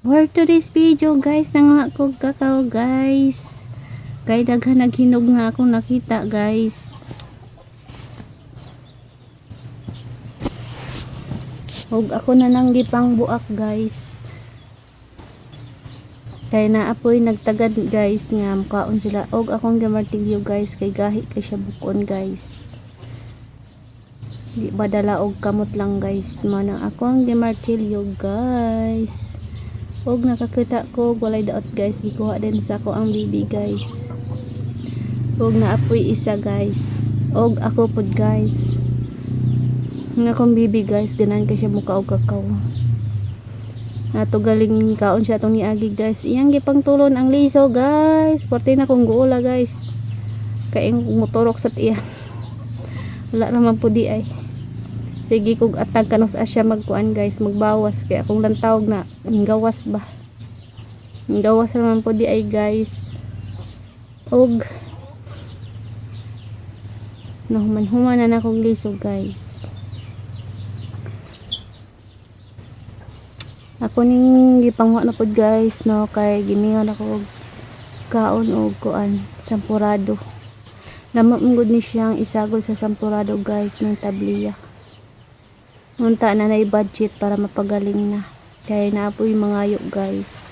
For today's video, guys, nanguha ko kakao, guys. Kay daghan naghinog nga akong nakita, guys. Ug ako na nang gipang buak, guys. Kay naapoy nagtagad, guys, nga mukaon sila. Og akong gimartilyo, guys, kay gahi kay siya bukon, guys. Di ba dala og kamot lang, guys. Manang ako ang gimartilyo, guys. Og nakakita ko walay daot, guys, gikuha din sa ako ang bibi, guys. Og naapoy isa, guys. Og ako pod, guys. Nga akong bibi, guys, ganan kay siya muka og kakao. Nato galing kaon siya atong niagi, guys. Iyang gipangtulon ang liso, guys. Parte na kong guula, guys. Kay motorok sa tiyan. Wala naman po di ay. Sige kog atag kanus siya magkuan, guys, magbawas kay akong lantawg na ang gawas ba. Ang gawas naman po di ay, guys. Og nahuman-human na akong liso, guys. Ako ning gipangwa na pod, guys, no, kay gimingan ako og kaon og kuan sampurado. Lama man gud ni siyang isagol sa sampurado, guys, ng tabliya. Unta na na budget para mapagaling na. Kay naapoy mangayo, guys.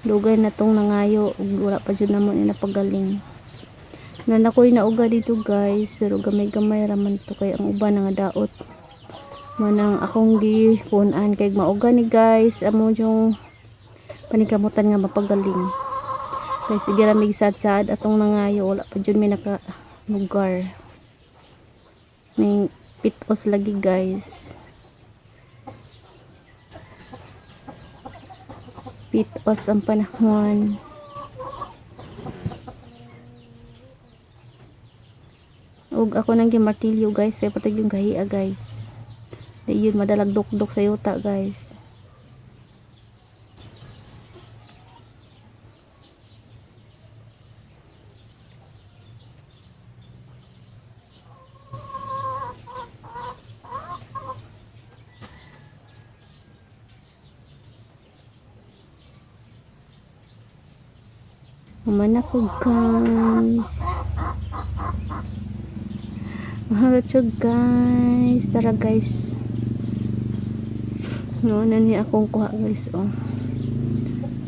Dugay na tong nangayo ug wala pa jud namo ni napagaling. Nanakoy na uga dito, guys, pero gamay-gamay ra man to kay ang uban nga daot. Manang akong gipunan kay mauga ni, guys, amo yung panikamutan nga mapagaling. Kay sige ra mig sad-sad atong nangayo, wala pa jud mi naka lugar. Ning pitos lagi, guys. Pitos ang panahon. Ug ako nang gimartilyo, guys, kay patag yung gahia, guys. Di yun madalag dukdok sa yuta, guys. Human ako, guys. Maharat siya, guys. Tara, guys. No, nani akong kuha, guys, oh.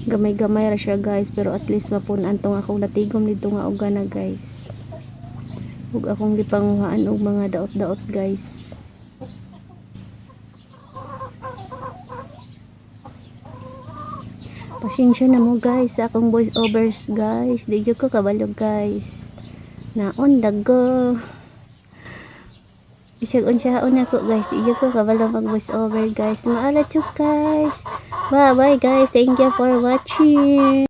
Gamay-gamay ra siya, guys, pero at least mapunan tong akong natigom dito nga uga na, guys. Ug akong gipanguhaan og mga daot-daot, guys. Pasensya na mo, guys, sa akong voice overs, guys. Di jud ko kabalo, guys. Na on the go. Bisag unsaon ako, guys. Di jud ko kabalo mag voice over, guys. Maalat jud, guys. Bye bye, guys. Thank you for watching.